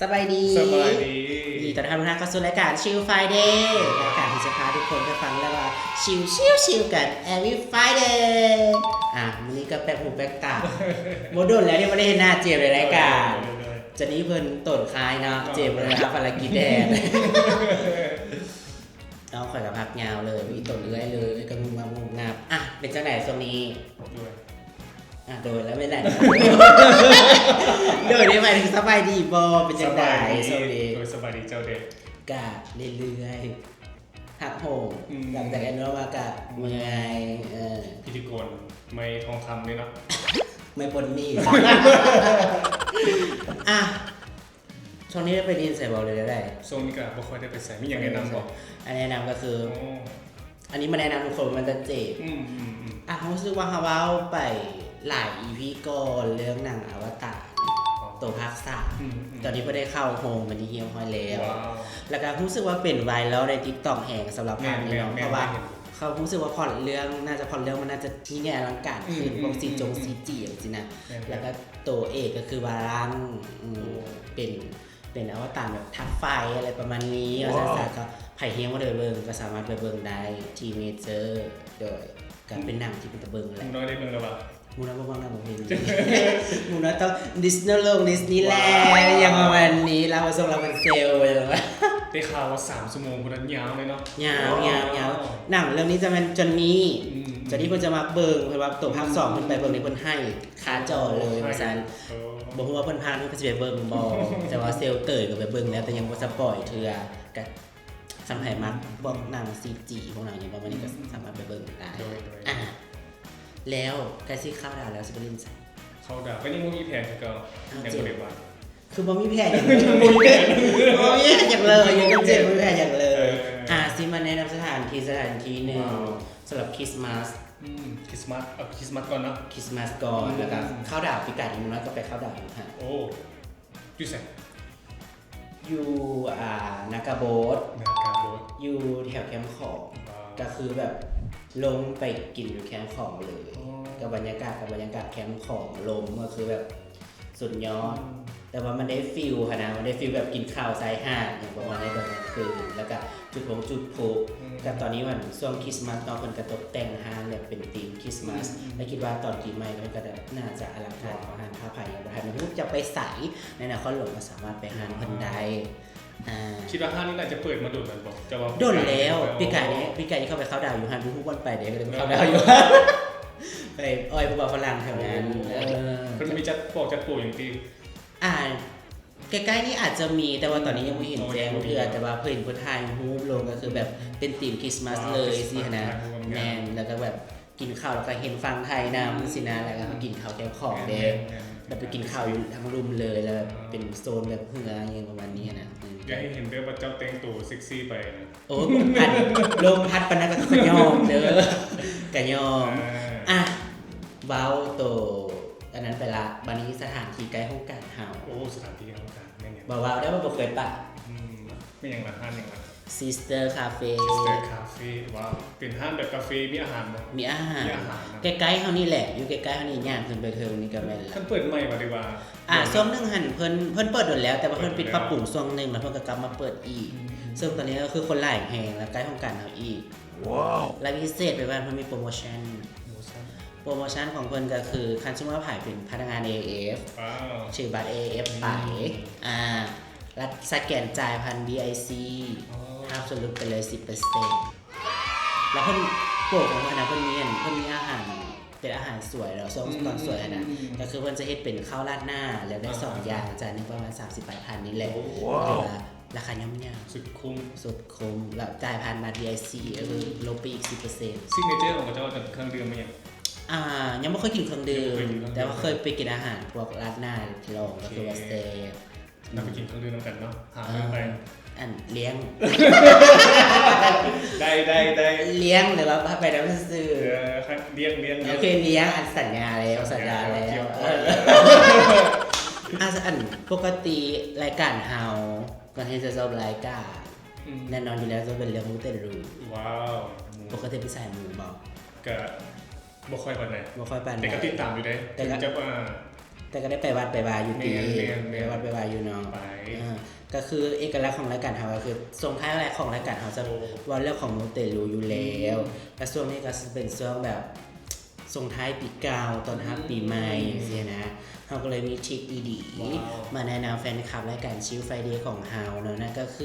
ສະບາຍດີ ສະບາຍດີ ຍິນດີຕ້ອນຮັບທຸກທ່ານເຂົ້າສູ່ລາຍການ Chill Friday ລາຍການທີ່ຈະພາທຸກຄົນໄປຟັງເລື່ອງລາວຊິວໆໆກັນ every Friday. ອ່າ ມື້ນີ້ກໍແປກຫູແປກຕາ ບໍ່ດົນແລ້ວທີ່ບໍ່ໄດ້ເຫັນໜ້າເຈມໃນລາຍການ. ໂດຍ ໂດຍ ໂດຍ ຈະນີ້ເພິ່ນໂຕນຄ້າຍເນາະ ເນາະ ເຈມເລີຍຫາພາລະກິດແດ່. ເອົາ ຂ້ອຍກໍພັກຍາວເລີຍ ອີ່ຕົນເອື້ອຍເລີຍ ກໍງຸບງັບງຸບງັບ. ອ່ະ ເປັນຈັ່ງໃດຊ່ວງນີ້? ໂດຍ ອ່ະ ໂດຍ ແລ້ວແມ່ນໃດ? ໂດຍ ນີ້ໝາຍເຖິງສະບາຍດີບໍ່? ເປັນຈັ່ງໃດ ສະບາຍດີ ຊ່ວງນີ້? ໂດຍ ສະບາຍດີເຈົ້າເດ? ກະເລື້ອຍໆ ຮັກໂຮມ ອືມ ຫຼັງຈາກແອນນວລມາກະເມື່ອຍ ເອີ ພິທີກອນໄມທອງຄຳເດ້ເນາະ ໄມປົນໜີ້. ອ່ະ ຊ່ວງນີ້ໄດ້ໄປຫຼິ້ນໃສບໍ່ ຫຼືແນວໃດ? ຊ່ວງນີ້ກໍບໍ່ຄ່ອຍໄດ້ໄປໃສ ມີຫຍັງແນະນຳບໍ່? ອັນແນະນຳກໍຄື ໂອ້ ອັນນີ້ມາແນະນຳທຸກຄົນ ມັນຈະເຈັບ. ອືມໆໆ ອ່ະ ຮູ້ສຶກວ່າເຮົາເວົ້າໄປຫຼາຍອີພີກ່ອນເລື່ອງໜັງອະວະຕານ ອໍ ໂຕພາກສາມ ອືມໆ ຕອນນີ້ເພິ່ນໄດ້ເຂົ້າໂຮງເປັນທີ່ຮຽບຮ້ອຍແລ້ວ ວ້າວ ແລ້ວກໍຮູ້ສຶກວ່າເປັນໄວຣັລໃນ TikTok ແຮງສຳລັບພາກນີ້ເນາະ ແມ່ນໆ ເພາະວ່າ ແມ່ນໆ ເຂົາຮູ້ສຶກວ່າພລັອດເລື່ອງ ໜ້າຈະພລັດເລື່ອງມັນໜ້າຈະຍິ່ງໃຫຍ່ອະລັງການຂຶ້ນ ອືມໆໆ ພວກຊີຈົງ ອືມ ຊີຈີ ຈັ່ງຊີ້ນະ ແມ່ນໆ ແລ້ວກໍ ໂຕເອກກໍຄືວາລັງ ອືມ ໂອ້ ເປັນ ເປັນອະວະຕານແບບທາດໄຟ ອະໄລປະມານນີ້ ວ້າວ ວ່າຊັ້ນຊະ. ກໍໃຜທີ່ຍັງບໍ່ໄດ້ໄປເບິ່ງ ກໍສາມາດໄປເບິ່ງໄດ້ທີ່ເມເຈີ. ໂດຍ ກໍເປັນໜັງທີ່ເປັນຕາເບິ່ງແຫຼະ. ໝູນ້ອຍໄດ້ເບິ່ງແລ້ວຫວາ? ໝູນ້ອຍບໍ່ເບິ່ງໜັງເພງ ໝູນ້ອຍຕ້ອງດິສນີໂລນ ດິສນີແລນ ຫຍັງປະມານນີ້ ລາວມາສົ່ງ ລາວເປັນເຊວ ໄດ້ຂ່າວວ່າສາມຊົ່ວໂມງພຸ້ນນະ ຍາວເລີຍເນາະ. ຍາວ ຍາວ ຍາວ ໜັງເລື່ອງນີ້ຈະແມ່ນຈອນນີ ອືມ ຈອນນີເພິ່ນຈະມັກເບິ່ງ ເພິ່ນວ່າໂຕພາກສອງເພິ່ນໄປເບິ່ງນີ້ເພິ່ນໄຫ້ ຄາຈໍເລີຍວ່າຊັ້ນ. ໂອ້ ບໍ່ຮູ້ວ່າເພິ່ນພາກນີ້ເພິ່ນຊິໄປເບິ່ງບໍ່ ແຕ່ວ່າເຊວເຕີຍກໍໄປເບິ່ງແລ້ວ ແຕ່ຍັງບໍ່ສະປອຍເທື່ອ. ກະຄັນໃຜມັກພວກໜັງຊີຈີ ພວກໜັງຫຍັງປະມານນີ້ ອືມ ກໍສາມາດໄປເບິ່ງໄດ້. ໂດຍ ໂດຍ ອ່າ ແລ້ວໃກ້ຊິເຂົ້າດາວແລ້ວ ຊິໄປຫຼິ້ນໃສ? ເຂົ້າດາວກໍຍັງບໍ່ມີແຜນຄືເກົ່າ. ອ້າວ ຍັງບໍ່ໄດ້ວາງ. ຄືບໍ່ມີແຜນຫຍັງເລີຍ? ຍັງບໍ່ມີແຜນ ບໍ່ມີແຜນຫຍັງເລີຍ ຍັງບໍ່ມີແຜນຫຍັງເລີຍ. ເອີ ອ່າ ຊິມາແນະນຳສະຖານທີ່ ສະຖານທີ່ໜຶ່ງ ວ້າວ ສຳລັບຄຣິສມາສ. ອືມ ຄຣິສມາສ ເອົາຄຣິສມາສກ່ອນເນາະ ຄຣິສມາສກ່ອນ ອືມ ແລ້ວກໍເຂົ້າດາວ. ປີກາຍນີ້ນ້ອຍກໍໄປເຂົ້າດາວຢູ່ຫັ້ນ. ໂອ້ ຢູ່ໃສ? ຢູ່ ອ່າ ນາກາໂບດ ນາກາໂບດ ຢູ່ແຖວແຄມຂອງ. ວ້າວ ກໍຄືແບບລົງໄປກິນຢູ່ແຄມຂອງເລີຍ. ອໍ ກັບບັນຍາກາດ ກັບບັນຍາກາດແຄມຂອງ ລົມກໍຄືແບບ ສຸດຍອດ. ອືມ ແຕ່ວ່າມັນໄດ້ຟີລຫັ້ນນະ ມັນໄດ້ຟີລແບບກິນເຂົ້າຊາຍຫາດຫຍັງປະມານນີ້ຕອນກາງຄືນ ແລ້ວກະຈຸດພົງຈຸດພລຸ. ອືມ ກັບຕອນນີ້ມັນຊ່ວງຄຣິສມາສເນາະ ເພິ່ນກະຕົກແຕ່ງຮ້ານແບບເປັນທີມຄຣິສມາສ. ອືມໆໆ ແລ້ວຄິດວ່າຕອນປີໃໝ່ເພິ່ນກະໜ້າຈະອະລັງການ. ວ້າວ ຮ້ານຜ້າຜ້າຫຍັງບໍ່ທັນຮູ້ຈະໄປໃສ ໃນນະຄອນຫຼວງກໍສາມາດໄປຮ້ານເພິ່ນໄດ້. ອ່າ ຄິດວ່າຮ້ານນີ້ໜ້າຈະເປີດມາດົນແລ້ວບໍ່? ແຕ່ວ່າດົນແລ້ວ ປີກາຍນີ້ ປີກາຍນີ້ເຂົ້າໄປເຂົ້າດາວຢູ່ຫັ້ນ ບໍ່ຮູ້ບ່ອນໄປເດ້ ກໍເລີຍໄປເຂົ້າດາວຢູ່ ເອີ ໄປອ້ອຍຜູ້ບ່າວຝຣັ່ງແຖວນັ້ນ. ໂອ້ ເອີ ເພິ່ນມີຈັດປອກຈັດໂປຫຍັງຕິ? ອ່າ ໃກ້ໆນີ້ອາດຈະມີ ແຕ່ວ່າຕອນນີ້ຍັງບໍ່ເຫັນແຈ້ງເທື່ອ. ອໍ ຍັງບໍ່ເຫັນ ແຕ່ວ່າເພິ່ນເພິ່ນຖ່າຍຮູບລົງ ກໍຄືແບບເປັນທີມຄຣິສມາສເລີຍຊີ້ຫັ້ນນະ. ແມ່ນ ແລ້ວກໍແບບກິນເຂົ້າ ແລ້ວກໍເຫັນຝັ່ງໄທນຳຊີ້ນະ ແລ້ວກໍເຮົາກິນເຂົ້າແຄມຂອງເດ້. ແມ່ນໆໆ ແລ້ວໄປກິນເຂົ້າຢູ່ທາງລຸ່ມເລີຍ ແລ້ວແບບເປັນໂຊນແບບເຮືອຫຍັງປະມານນີ້ນະ. ເອີ ຢາກໃຫ້ເຫັນແບບວ່າເຈົ້າແຕ່ງໂຕເຊັກຊີໄປນະ. ໂອ້ ອັນ ລົມພັດປານນັ້ນກໍ ກໍຍອມເດີ ກໍຍອມ. ອ່າ ອ່ະ ເວົ້າໂຕອັນນັ້ນໄປລະ ບາດນີ້ສະຖານທີ່ໃກ້ຫ້ອງການເຮົາ. ໂອ້ ສະຖານທີ່ໃກ້ຫ້ອງການແມ່ນຫຍັງ? ບໍ່ເວົ້າໄດ້ວ່າບໍ່ເຄີຍໄປ. ອືມ ແມ່ນຫຍັງລະ? ຮ້ານຫຍັງລະ? Sister Cafe Sister Cafe ວ້າວ ເປັນຮ້ານແບບກາເຟ ມີອາຫານບໍ່? ມີອາຫານ ມີອາຫານນະ. ໃກ້ໆເຮົານີ້ແຫຼະ ຢູ່ໃກ້ໆເຮົານີ້ ຍ່າງຂຶ້ນໄປເທິງນີ້ກໍແມ່ນລະ. ເພິ່ນເປີດໃໝ່ບໍ່ ຫຼືວ່າ? ອ່າ ຊ່ວງໜຶ່ງຫັ້ນເພິ່ນ ເພິ່ນເປີດດົນແລ້ວ ແຕ່ວ່າເພິ່ນປິດປັບປຸງຊ່ວງໜຶ່ງ ແລ້ວເພິ່ນກໍກັບມາເປີດອີກ. ອືມໆ ເຊິ່ງຕອນນີ້ກໍຄືຄົນຫຼາຍແຮງ ແລ້ວໃກ້ຫ້ອງການເຮົາອີກ. ວ້າວ ແລະ ພິເສດໄປວ່າເພິ່ນມີໂປຣໂມຊັນ. ໂປຣໂມຊັນ ໂປຣໂມຊັນຂອງເພິ່ນກໍຄື ຄັນສົມມຸດວ່າໃຜເປັນພະນັກງານ ເອເອຟ ວ້າວ ຖືບັດ ເອເອຟ ໄປ ອືມ ອ່າ ລັດສະແກນຈ່າຍຜ່ານ ບີໄອຊີ ອໍ ຮັບສ່ວນຫຼຸດໄປເລີຍສິບເປີເຊັນ. ແລ້ວເພິ່ນ ໂປຣຂອງເພິ່ນນະ ເພິ່ນມີອັນ ເພິ່ນມີອາຫານ ເປັນອາຫານສວຍເນາະ ຊ່ວງ ອືມ ຕອນສວຍຫັ້ນນະ ອືມ ກໍຄືເພິ່ນຈະເຮັດເປັນເຂົ້າລາດໜ້າ ແລ້ວໄດ້ສອງ ອ່າ ຢ່າງ ຈານໜຶ່ງປະມານສາມສິບປາຍພັນນີ້ແຫຼະ. ໂອ້ ກໍຖືວ່າລາຄາຍ່ອມເຍາ ສຸດຄຸ້ມ ສຸດຄຸ້ມ ແລ້ວຈ່າຍຜ່ານບັດ ບີໄອຊີ ອືມ ກໍຄືລົດໄປອີກສິບເປີເຊັນ. ຊິກເນເຈີຂອງເຂົາເຈົ້າເປັນເຄື່ອງດື່ມອີ່ຫຍັງ? ອ່າ ຍັງບໍ່ເຄີຍກິນເຄື່ອງດື່ມ ຍັງບໍ່ເຄີຍກິນເຄື່ອງດື່ມ ແຕ່ວ່າເຄີຍໄປກິນອາຫານພວກລາດໜ້າລອງ ໂອເຄ ກໍຄືວ່າແຊບ. ນຳໄປກິນເຄື່ອງດື່ມນຳກັນເນາະ ຫາເງິນໄປ ອ່າ ອັນລ້ຽງ ໄດ້ ໄດ້ ໄດ້ ລ້ຽງ ຫຼືວ່າພາໄປນຳຊື່ໆ ເອີ ລ້ຽງ ລ້ຽງ ໂອເຄ ລ້ຽງ ອັນສັນຍາແລ້ວ ສັນຍາແລ້ວ ສັນຍາແລ້ວ ເອີ ອ່າ ອັນ ປົກກະຕິລາຍການເຮົາ ກ່ອນທີ່ຈະຈົບລາຍການ ອືມ ແນ່ນອນຢູ່ແລ້ວ ຈະເປັນເລື່ອງມູເຕລູ. ວ້າວ ປົກກະຕິເປັນສາຍມູບໍ່? ກະ ບໍ່ຄ່ອຍປານໃດ ບໍ່ຄ່ອຍປານໃດ ແຕ່ກໍຕິດຕາມຢູ່ເດ້ ແຕ່ກໍ ເຖິງຈະວ່າ ແຕ່ກໍໄດ້ໄປວັດໄປວາຢູ່ຕິ ແມ່ນໆໆ ໄປວັດໄປວາຢູ່ເນາະ ໄປ ເອີ ກໍຄືເອກະລັກຂອງລາຍການເຮົາກໍຄື ຊ່ວງທ້າຍຂອງລາຍການເຮົາຈະ ໂອ້ ເວົ້າເລື່ອງຂອງມູເຕລູຢູ່ແລ້ວ ອືມ ແລ້ວຊ່ວງນີ້ກໍຊິເປັນຊ່ວງແບບ ສົ່ງທ້າຍປີເກົ່າ ຕ້ອນຮັບ ອືມ ປີໃໝ່ ອືມ ຊີ້ນະ ເຮົາກໍເລີຍມີທຣິກດີໆ ວ້າວ ມາແນະນຳແຟນຄລັບລາຍການ Chill Friday ຂອງເຮົາເນາະ ນັ້ນກໍຄື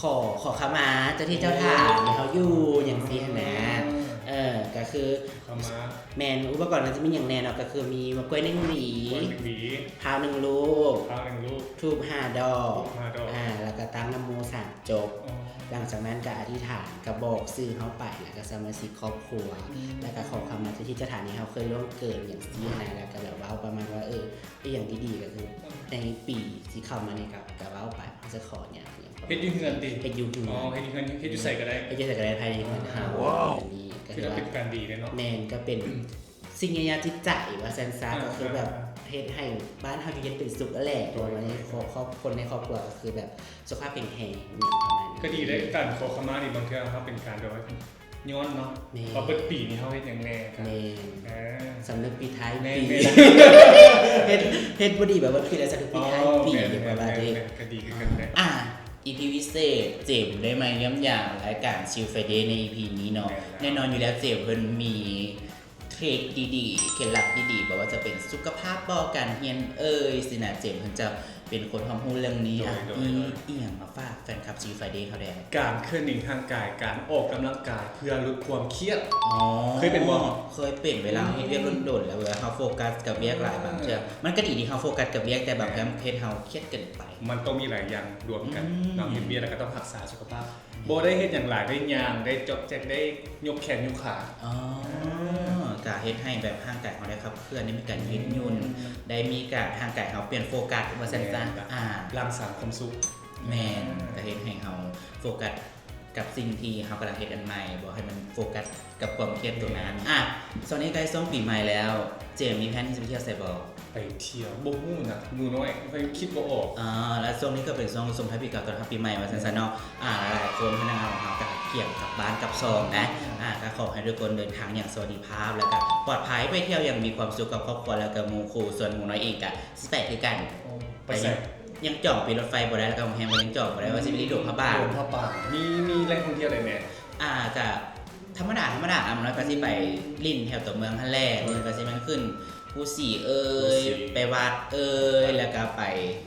ຂໍ ຂໍຂະມາເຈົ້າທີ່ເຈົ້າທາງ ໂອ້ ທີ່ເຮົາຢູ່ ຫຍັງຊີ້ຫັ້ນນະ ອືມ ເອີ ກໍຄື ຂະມາ ແມ່ນ ອຸປະກອນມັນຈະມີຫຍັງແດ່ເນາະ ກໍຄືມີໝາກກ້ວຍໜຶ່ງຫວີ ກ້ວຍໜຶ່ງຫວີ ພ້າວໜຶ່ງລູກ ພ້າວໜຶ່ງລູກ ທູບຫ້າດອກ ທູບຫ້າດອກ ອາ ແລ້ວກໍຕັ້ງນະໂມສາມ ຈົບ ອໍ ຫຼັງຈາກນັ້ນກໍອະທິຖານ ກໍບອກຊື່ເຮົາໄປ ແລ້ວກໍສະມາຊິກຄອບຄົວ ອືມ ແລ້ວກໍຂໍຄຳມາເຈົ້າທີ່ເຈົ້າທາງທີ່ເຮົາເຄີຍລ່ວງເກີນຫຍັງຊີ້ນະ ແລ້ວກໍແບບເວົ້າປະມານວ່າ ເອີ ອີ່ຫຍັງດີໆ ກໍຄື ອືມ ໃນປີທີ່ເຂົ້າມານີ້ກໍ ກໍເວົ້າໄປ ເຮົາຈະຂໍຫຍັງ ຫຍັງປະມານ ເຮັດຢູ່ເຮືອນຕິ ເຮັດຢູ່ເຮືອນ ອໍ ເຮັດຢູ່ເຮືອນ ເຮັດຢູ່ໃສກໍໄດ້ ເຮັດຢູ່ໃສກໍໄດ້ພາຍໃນເຮືອນເຮົາ ວ້າວ ອັນນີ້ກໍຖືວ່າເປັນການດີເດ້ເນາະ ແມ່ນ ກໍເປັນ ສິ່ງຍາຈິດໃຈວ່າຊັ້ນຊະ ອ່າ ກໍຄືແບບ ອ່າ ເຮັດໃຫ້ບ້ານເຮົາຢູ່ເຢັນເປັນສຸກຫັ້ນແຫຼະ ໂດຍ ເພາະວ່າໃນຄອບ ຄອບ ຄົນໃນຄອບຄົວກໍຄືແບບສຸຂະພາບແຂງແຮງ ປະມານນີ້ ກໍດີເດ້ ການຂໍຂະມານີ້ ບາງເທື່ອເຮົາເປັນການແບບວ່າຍ້ອນເນາະ ແມ່ນ ວ່າເບິດປີນີ້ເຮົາເຮັດຫຍັງແດ່ ກໍ ແມ່ນ ເອີ ສຳນຶກຜິດທ້າຍປີ ແມ່ນໆ ເຮັດ ເຮັດບໍ່ດີແບບວ່າຜິດແລ້ວສຳນຶກຜິດທ້າຍປີ ອໍ ແມ່ນໆ ປະມານນີ້ ແມ່ນໆ ກໍດີຄືກັນແຫຼະ ອ່າ ອີພີພິເສດ ເຈມໄດ້ມາຢ້ຽມຢາມລາຍການ Chill Friday ໃນອີພີນີ້ເນາະ ແມ່ນແລ້ວ ແນ່ນອນຢູ່ແລ້ວ ເຈມເພິ່ນມີ ເທຣດດີໆ ເຄັດລັບດີໆ ບໍ່ວ່າຈະເປັນສຸຂະພາບບໍ ການຮຽນເອີຍ ຊີ້ນະ ເຈມເພິ່ນຈະເປັນຄົນຮອບຮູ້ເລື່ອງນີ້ ໂດຍ ອ່ະ ໂດຍ ມີ ໂດຍ ອີ່ຫຍັງມາຝາກແຟນຄລັບ Chill Friday ເຮົາແດ່? ການເຄື່ອນໄຫວຮ່າງກາຍ ການອອກກຳລັງກາຍເພື່ອຫຼຸດຄວາມຄຽດ ອໍ ເຄີຍເປັນບໍ່? ເຄີຍເປັນ ເວລາເຮົາເຮັດວຽກ ອືມ ດົນໆ ແລ້ວເວລາເຮົາໂຟກັສກັບວຽກຫຼາຍ ເອີ ບາງເທື່ອມັນກໍດີທີ່ເຮົາໂຟກັສກັບວຽກ ແຕ່ບາງເທື່ອ ແມ່ນ ເຮັດເຮົາຄຽດເກີນໄປ ມັນຕ້ອງມີຫຼາຍຢ່າງລວມກັນ ອືມ ເນາະ ເຮັດວຽກແລ້ວກໍຕ້ອງຮັກສາສຸຂະພາບ ບໍ່ໄດ້ເຮັດຫຍັງຫຼາຍ ໄດ້ຍ່າງ ໄດ້ຈອກແຈກ ໄດ້ຍົກແຂນຍົກຂາ ອໍ ອ່າ ກະເຮັດໃຫ້ແບບຮ່າງກາຍເຮົາໄດ້ຂັບເຄື່ອນ ໄດ້ມີການຢືດຫຍຸ່ນ ແມ່ນ ໄດ້ມີການ ຮ່າງກາຍເຮົາປ່ຽນໂຟກັສວ່າຊັ້ນຊະ ແມ່ນ ອ່າ ຫຼັ່ງສານຄວາມສຸກ ແມ່ນ ອ່າ ກະເຮັດໃຫ້ເຮົາໂຟກັສກັບສິ່ງທີ່ເຮົາກຳລັງເຮັດອັນໃໝ່ ບໍ່ໃຫ້ມັນໂຟກັສກັບຄວາມຄຽດຕົວນັ້ນ ອ່າ ຊ່ວງນີ້ໃກ້ຊ່ວງປີໃໝ່ແລ້ວ ເຈມມີແພນທີ່ຈະໄປທ່ຽວໃສບໍ່? ໄປທ່ຽວ ບໍ່ຮູ້ນະ ໝູນ້ອຍ ຂ້ອຍຄິດບໍ່ອອກ ອ່າ ແລ້ວຊ່ວງນີ້ກໍເປັນຊ່ວງສົ່ງທ້າຍປີເກົ່າ ຕ້ອນຮັບປີໃໝ່ວ່າຊັ້ນຊະເນາະ ອ່າ ຫຼາຍໆຄົນ ພະນັກງານຂອງເຮົາກໍກຽມກັບບ້ານກັບຊ່ອງນະ ອ່າ ກໍຂໍໃຫ້ທຸກຄົນເດີນທາງຢ່າງສະຫວັດດີພາບ ແລ້ວກໍປອດໄພ ໄປທ່ຽວຢ່າງມີຄວາມສຸກກັບຄອບຄົວ ແລ້ວກໍໝູ່ຄູ່ ສ່ວນໝູນ້ອຍເອງກໍຊິໄປຄືກັນ ໂອ້ ໄປໃສ? ຍັງ ຍັງຈອງປີ້ລົດໄຟບໍ່ໄດ້ ແລ້ວກໍໂຮງແຮມກໍຍັງຈອງບໍ່ໄດ້ ວ່າຊິໄປຫຼິ້ນຫຼວງພະບາງ ຫຼວງພະບາງ ມີ ມີແຫຼ່ງທ່ອງທ່ຽວໃດແດ່? ອ່າ ກໍທຳມະດາ ທຳມະດາ ອ່າ ມັນກໍຊິໄປຫຼິ້ນແຖວຕົວເມືອງຫັ້ນແຫຼະ ມັນກໍຊິແມ່ນຂຶ້ນ ພູສີເອີຍ ພູສີ ໄປວັດເອີຍ ແລ້ວກໍໄປ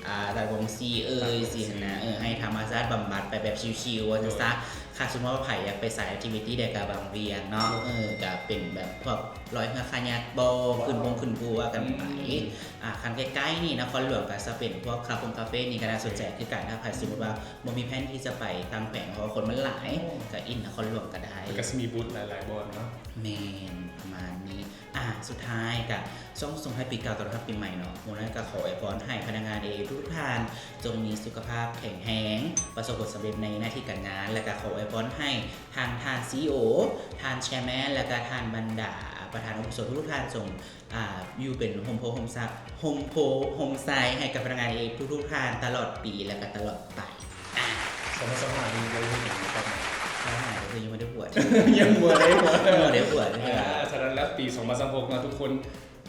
ອ່າ ຕາດວົງຊີເອີຍ ຕາດວົງຊີ ຊີ້ຫັ້ນນະ ເອີ ໃຫ້ທຳມະຊາດບຳບັດໄປແບບຊິວໆ ວ່າຊັ້ນຊະ ໂດຍ ຄັນສົມມຸດວ່າໃຜຢາກໄປສາຍແອັກທິວິຕີ້ໃດກໍບາງວຽງເນາະ ໂດຍ ເອີ ກໍເປັນແບບພວກລອຍເຮືອຄາຍັກບໍ ຂຶ້ນບົງຂຶ້ນພູວ່າກັນໄປ ອືມ ອ່າ ຄັນໃກ້ໆນີ້ນະຄອນຫຼວງກໍຈະເປັນພວກຄາຟົງຄາເຟນີ້ກໍໜ້າສົນໃຈຄືກັນ ຖ້າໃຜສົມມຸດວ່າບໍ່ມີແພນທີ່ຈະໄປຕ່າງແຂວງ ເພາະວ່າຄົນມັນຫຼາຍ ໂອ້ ກໍອິນນະຄອນຫຼວງກໍໄດ້ ແລ້ວກໍຊິມີບູດຫຼາຍໆບ່ອນເນາະ ແມ່ນ ປະມານນີ້ ອ່າ ສຸດທ້າຍກະຊ່ວງສົ່ງທ້າຍປີເກົ່າຕ້ອນຮັບປີໃໝ່ເນາະ ໝູນ້ອຍກະຂໍອວຍພອນໃຫ້ພະນັກງານເອເອັມທຸກໆທ່ານ ຈົ່ງມີສຸຂະພາບແຂງແຮງ ປະສົບຜົນສຳເລັດໃນໜ້າທີ່ການງານ ແລະກະຂໍອວຍພອນໃຫ້ທາງທ່ານຊີອີໂອ ທ່ານແຊແມນ ແລະກະທ່ານບັນດາປະທານອາວຸໂສທຸກໆທ່ານ ຈົ່ງ ອ່າ ຢູ່ເປັນຮົ່ມໂພຮົ່ມໄຊ ຮົ່ມໂພຮົ່ມໄຊໃຫ້ກັບພະນັກງານເອເອັມທຸກໆທ່ານຕະຫຼອດປີ ແລະກະຕະຫຼອດໄປ. ສອງພັນຊາວຫ້ານີ້ບໍ່ໄດ້ມີຫຍັງໃນຄວາມໝາຍ ຊາວຫ້າກໍຄືຍັງບໍ່ໄດ້ບວດ ຍັງບໍ່ໄດ້ບວດ ຍັງບໍ່ໄດ້ບວດ ອ່າ ສະນັ້ນແລ້ວປີສອງພັນຊາວຫົກເນາະທຸກຄົນ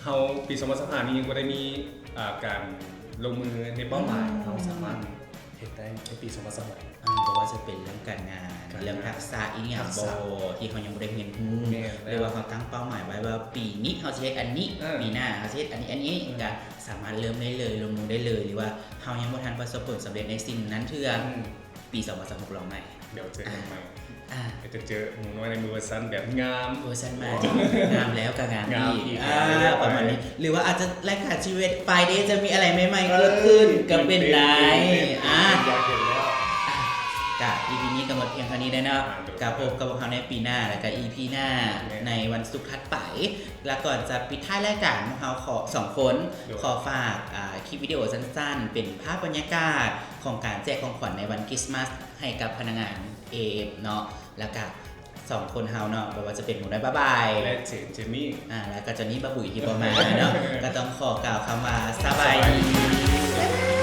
ເຮົາປີສອງພັນຊາວຫ້ານີ້ຍັງບໍ່ໄດ້ມີ ອ່າ ການລົງມືໃນເປົ້າໝາຍ ອືມ ເຮົາສາມາດເຮັດໄດ້ໃນປີສອງພັນຊາວຫົກ ອ່າ ບໍ່ວ່າຈະເປັນເລື່ອງການງານ ການງານ ເລື່ອງທັກສະອີ່ຫຍັງ ທັກສະ ບໍ່ ທີ່ເຮົາຍັງບໍ່ໄດ້ຮຽນຮູ້ ແມ່ນແລ້ວ ຫຼືວ່າເຮົາຕັ້ງເປົ້າໝາຍໄວ້ວ່າປີນີ້ເຮົາຊິເຮັດອັນນີ້ ເອີ ປີໜ້າເຮົາຊິເຮັດອັນນີ້ ອັນນີ້ ເອີ ກໍສາມາດເລີ່ມໄດ້ເລີຍ ລົງມືໄດ້ເລີຍ ຫຼືວ່າ ເຮົາຍັງບໍ່ທັນປະສົບຜົນສຳເລັດໃນສິ່ງນັ້ນເທື່ອ ອືມ ປີສອງພັນຊາວຫົກລອງໃໝ່ ດຽວເຈີກັນໃໝ່ ອ່າ ດຽວຈະເຈີໝູນ້ອຍໃນເວີຊັນແບບງາມ ເວີຊັນໃໝ່ ງາມແລ້ວກໍງາມ ງາມອີກ ອີກ ອ່າ ປະມານນີ້ ຫຼືວ່າອາດຈະລາຍການຊີວິດ Friday ຈະມີອະໄລໃໝ່ໆເກີດຂຶ້ນກໍເປັນໄດ້ ອ່າ ຢາກເຫັນແລ້ວ ອ່າ ກະອີພີນີ້ກໍໝົດພຽງເທົ່ານີ້ເດີເນາະ ອ່າ ໂດຍ ກະພົບກັບພວກເຮົາໃນປີໜ້າ ແລ້ວກະອີພີໜ້າ ແມ່ນ ໃນວັນສຸກຖັດໄປ ລະກ່ອນຈະປິດທ້າຍລາຍການ ພວກເຮົາຂໍ ສອງຄົນ ໂດຍ ຂໍຝາກ ອ່າ ຄລິບວິດີໂອສັ້ນໆ ເປັນພາບບັນຍາກາດຂອງການແຈກຂອງຂວັນໃນວັນຄຣິສມາສໃຫ້ກັບພະນັກງານເອເອັມເນາະ ລະກະສອງຄົນເຮົາເນາະ ບໍ່ວ່າຈະເປັນໝູນ້ອຍບາບາຍ ແລະ ເຈມ ເຈມມີ ອ່າ ລະກະຈອນນີບາບຸຍທີ່ບໍ່ມາເນາະ ກະຕ້ອງຂໍກ່າວຄຳວ່າສະບາຍດີ ສະບາຍດີ.